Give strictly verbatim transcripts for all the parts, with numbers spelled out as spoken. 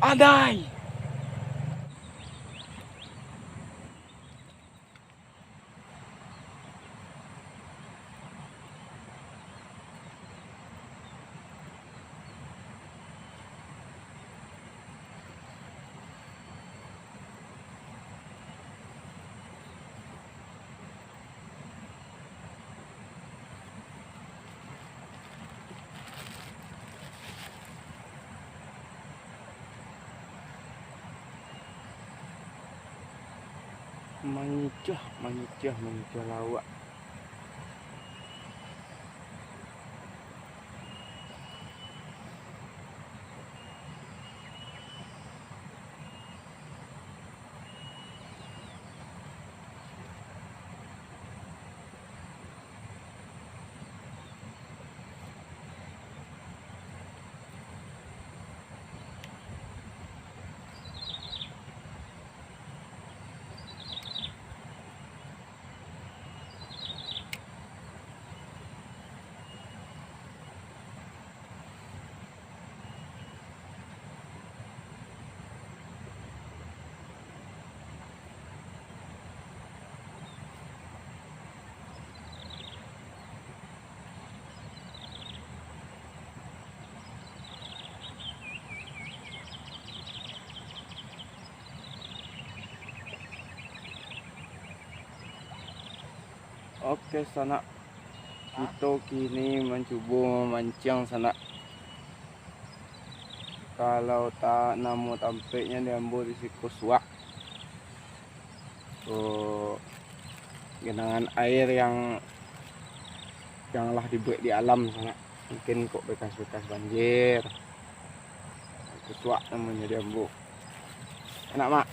Adai. Mangicuah, mangicuah, mangicuah lauak. Oke, sanak. Kito kini mancubo mamanciang, sanak. Kalau tak namo tampeknyo di ambo di siko Suak. Oh, genangan air yang, yang lah dibuek di alam, sanak. Mungkin kok bekas-bekas banjir. Itu Suak namonyo di ambo. Enak, Mak?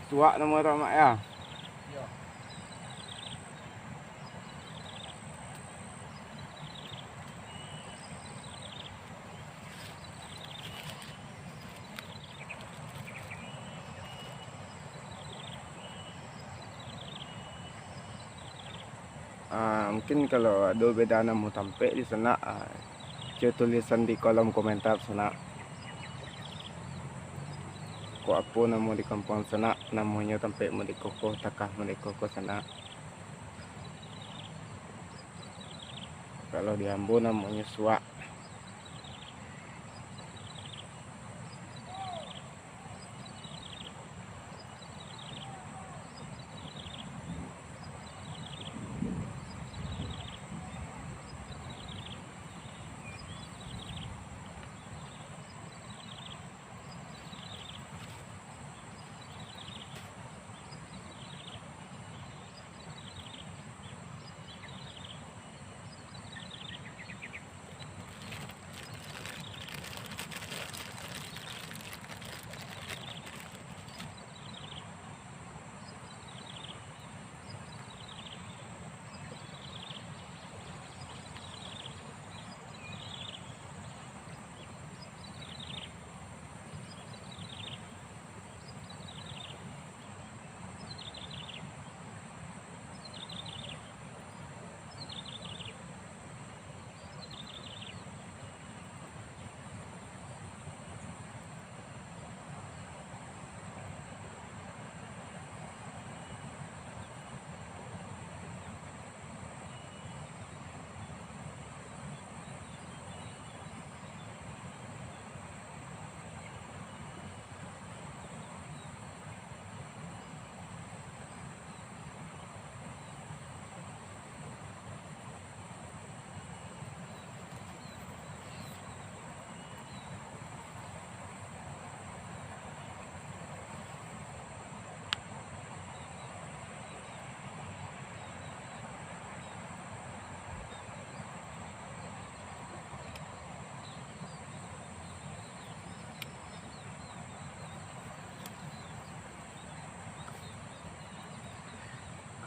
Suak namo tu, Mak, ya? Iyo. Ah, mungkin kalau ado beda namo tampek di sanak, ah, cubo tulisan di kolom komentar sanak. Kok apo namo di kampuang sanak, namonyo tampek Murdeka ko, takah Murdeka ko sanak. Kalau di ambo namonyo Suak.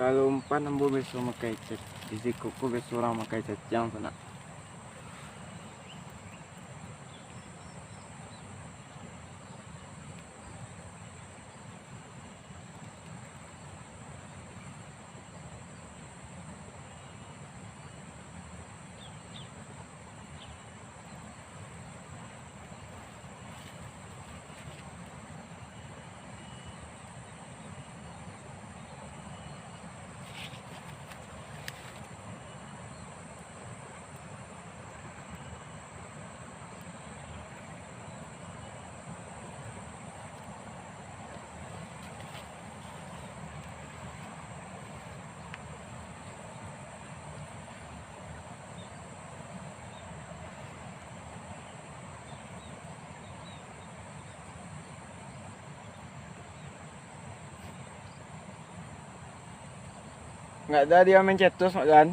Kalau umpan ambo biaso makai ca-, di siko ko biaso urang makai caciang tu nak. Nggak ada dia main cetus, Mak Gan.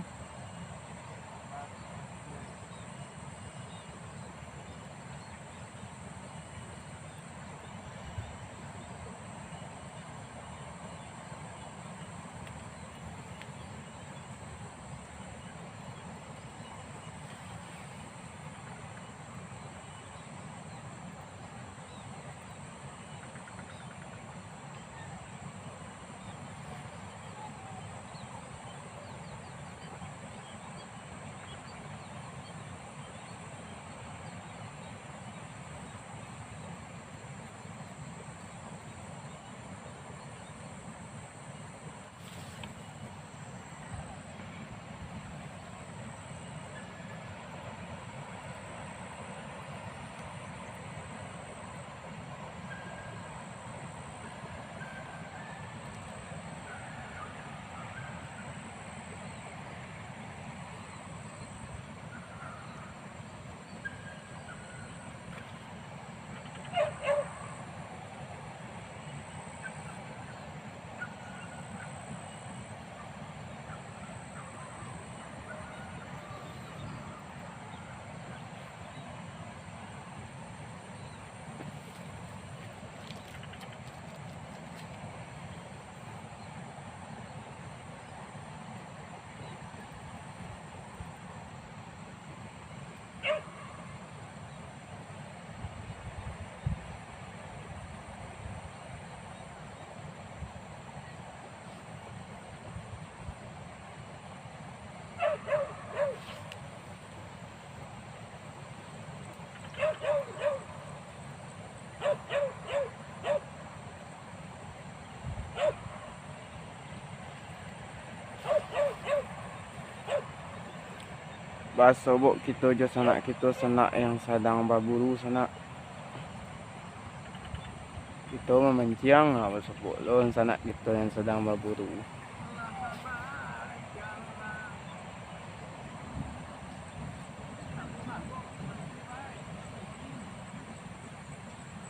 Basobok kito jo sanak kito, sanak yang sadang baburu, sanak. Kito mamanciang, ha, basobok lo sanak kito yang sadang baburu.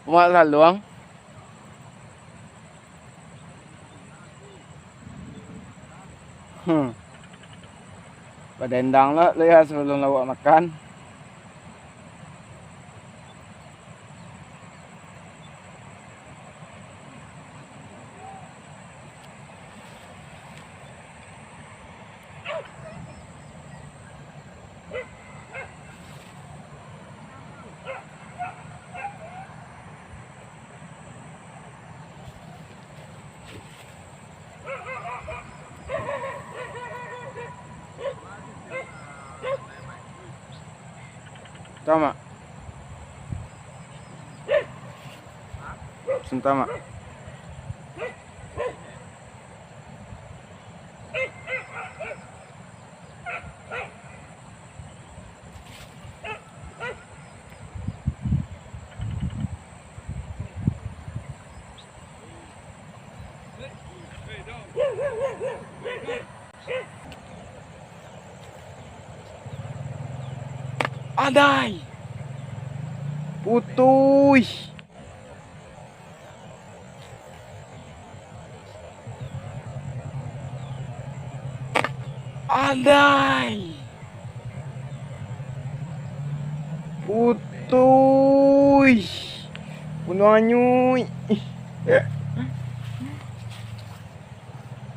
Umak laluang. Hmm. Badendang lo, lo ya, sabalum awak makan. Tama. Sentama. Adai. Putuih. Adai. Putuih. Punuh anyuik.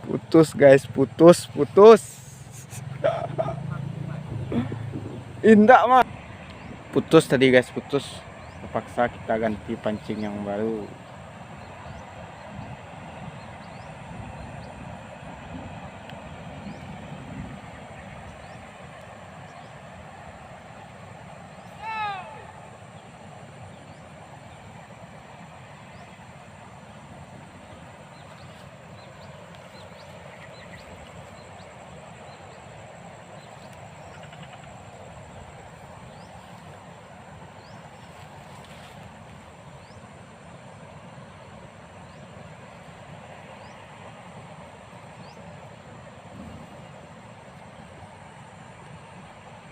Putus, guys, putus, putus. Indak, Mak. Putus tadi, guys, putus. Terpaksa kita ganti pancing yang baru.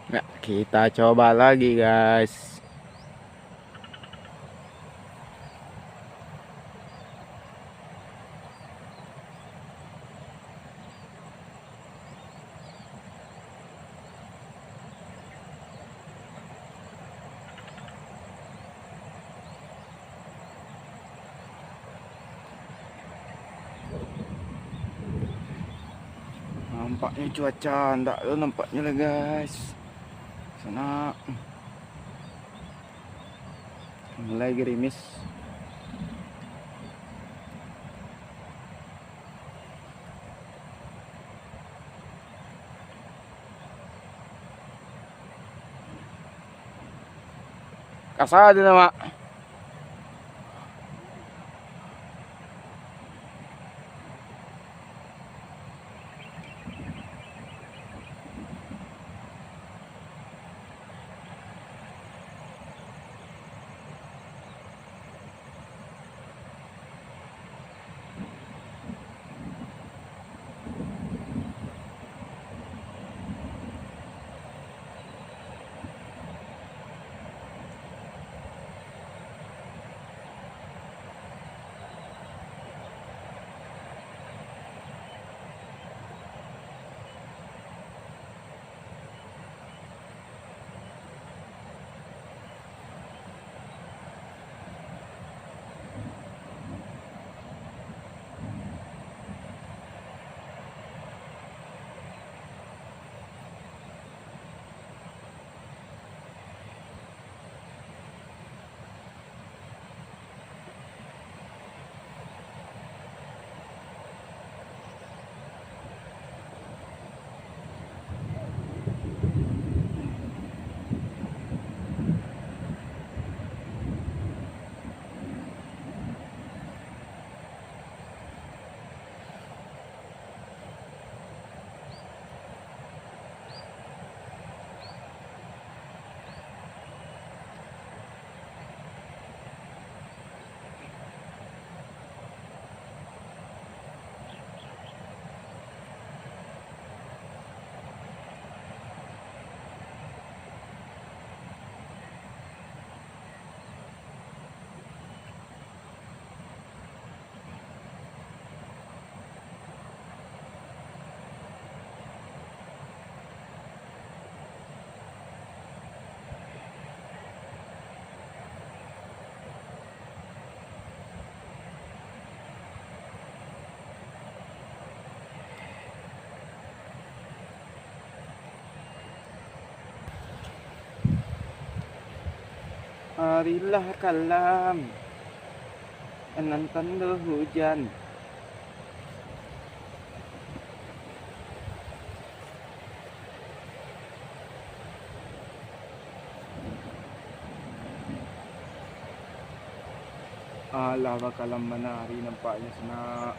Nah, kita coba lagi, guys. Nampaknyo cuaca ndak tu nampaknyo lah, guys. Sanak. Mulai gerimis. Kasa aja nama. Ari lah kalam, nan tando hujan. Alah, bakalam bana ari nampaknyo, sanak.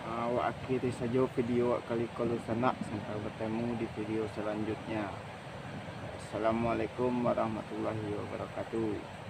Ah, awak akhiri sajo video awak kali ko lu, sanak, sampai batamu di video salanjutnyo. Assalamualaikum warahmatullahi wabarakatuh.